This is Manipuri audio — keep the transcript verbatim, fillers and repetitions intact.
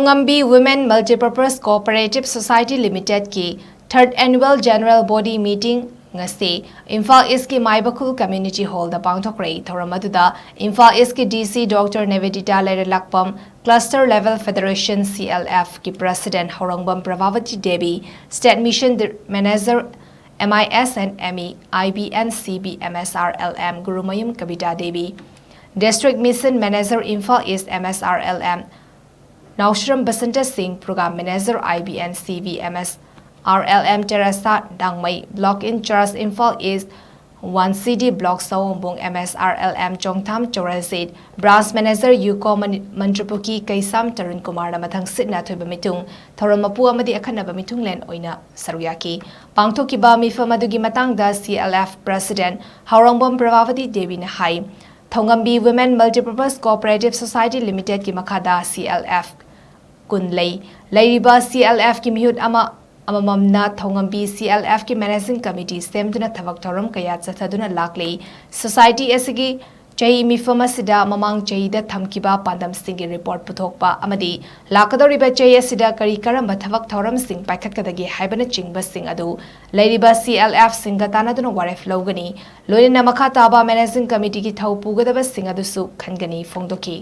ꯊꯣꯉꯝꯕꯤ Women Multipurpose Cooperative Society Limited ꯀꯤ Third Annual General Body Meeting ꯉꯁꯤ ꯏꯝꯐꯥꯜ ꯏꯁꯀꯤ ꯃꯥꯏꯕꯈꯨꯜ Community Hall ꯗ ꯄꯥꯡꯊꯣꯛꯈ꯭ꯔꯦ꯫ ꯊꯧꯔꯝ ꯑꯗꯨꯗ ꯏꯝꯐꯥꯜ ꯏꯁꯀꯤ D C Doctor Nivedita ꯂꯩꯔꯂꯥꯛꯄꯝ, Cluster Level Federation C L F ꯀꯤ President ꯍꯧꯔꯪꯕꯝ Prabhavati Devi, State Mission Manager M I S and M E, I B and C B M S R L M Gurumayum Kavita Devi, District Mission Manager Imphal is M S R L M ꯅꯥꯎꯁ꯭ꯔꯝ Basanta ꯁꯤꯡ, Program Manager I B and C B M S R L M Teresa Dangmei, Block in Charge Imphal east one C D Block Sawombung M S R L M Chongtham Chourajit, Branch Manager UCO ꯃꯅꯤ-, ꯃꯟꯇ꯭ꯔꯄꯨꯈꯤ ꯀꯩꯁꯥꯝ ꯇꯔꯨꯟ ꯀꯨꯃꯥꯔꯅ ꯃꯊꯪ ꯁꯤꯠꯅ ꯑꯊꯣꯏꯕ ꯃꯤꯊꯨꯡ, ꯊꯧꯔꯝ ꯃꯄꯨ ꯑꯃꯗꯤ ꯑꯈꯟꯅꯕ ꯃꯤꯊꯨꯡꯂꯦꯟ ꯑꯣꯏꯅ ꯁꯔꯨꯛ ꯌꯥꯈꯤ꯫ ꯄꯥꯡꯊꯣꯛꯈꯤꯕ ꯃꯤꯐꯝ ꯑꯗꯨꯒꯤ ꯃꯇꯥꯡꯗ C L F President ꯍꯧꯔꯪꯕꯝ Prabhavati ꯗꯦꯕꯤꯅ ꯍꯥꯏ, ꯊꯧꯉꯝꯕꯤ Women Multipurpose Cooperative Society Limited ꯀꯤ ꯃꯈꯥꯗ C L F ꯀꯨꯟ ꯂꯩ꯫ ꯂꯩꯔꯤꯕ C L F ꯀꯤ ꯃꯤꯍꯨꯠ ꯑꯃ ꯑꯃꯃꯝꯅ ꯊꯧꯉꯝꯕꯤ C L F ꯀꯤ Managing Committee ꯁꯦꯝꯗꯨꯅ ꯊꯕꯛ ꯊꯧꯔꯝ ꯀꯌꯥ ꯆꯠꯊꯗꯨꯅ ꯂꯥꯛꯂꯤ꯫ Society ꯑꯁꯤꯒꯤ ꯆꯍꯤ ꯃꯤꯐꯝ ꯑꯁꯤꯗ ꯃꯃꯥꯡ ꯆꯍꯤꯗ ꯊꯝꯈꯤꯕ ꯄꯥꯟꯗꯝꯁꯤꯡꯒꯤ report ꯄꯨꯊꯣꯛꯄ ꯑꯃꯗꯤ ꯂꯥꯛꯀꯗꯧꯔꯤꯕ ꯆꯍꯤ ꯑꯁꯤꯗ ꯀꯔꯤ ꯀꯔꯝꯕ ꯊꯕꯛ ꯊꯧꯔꯝꯁꯤꯡ ꯄꯥꯏꯈꯠꯀꯗꯒꯦ ꯍꯥꯏꯕꯅꯆꯤꯡꯕꯁꯤꯡ ꯑꯗꯨ ꯂꯩꯔꯤꯕ C L F ꯁꯤꯡꯒ ꯇꯥꯟꯅꯗꯨꯅ ꯋꯥꯔꯦꯞ ꯂꯧꯒꯅꯤ꯫ ꯂꯣꯏꯅꯅ ꯃꯈꯥ ꯇꯥꯕ Managing Committee ꯒꯤ ꯊꯧ ꯄꯨꯒꯗꯕꯁꯤꯡ ꯑꯗꯨꯁꯨ ꯈꯟꯒꯅꯤ ꯐꯣꯡꯗꯣꯛꯈꯤ꯫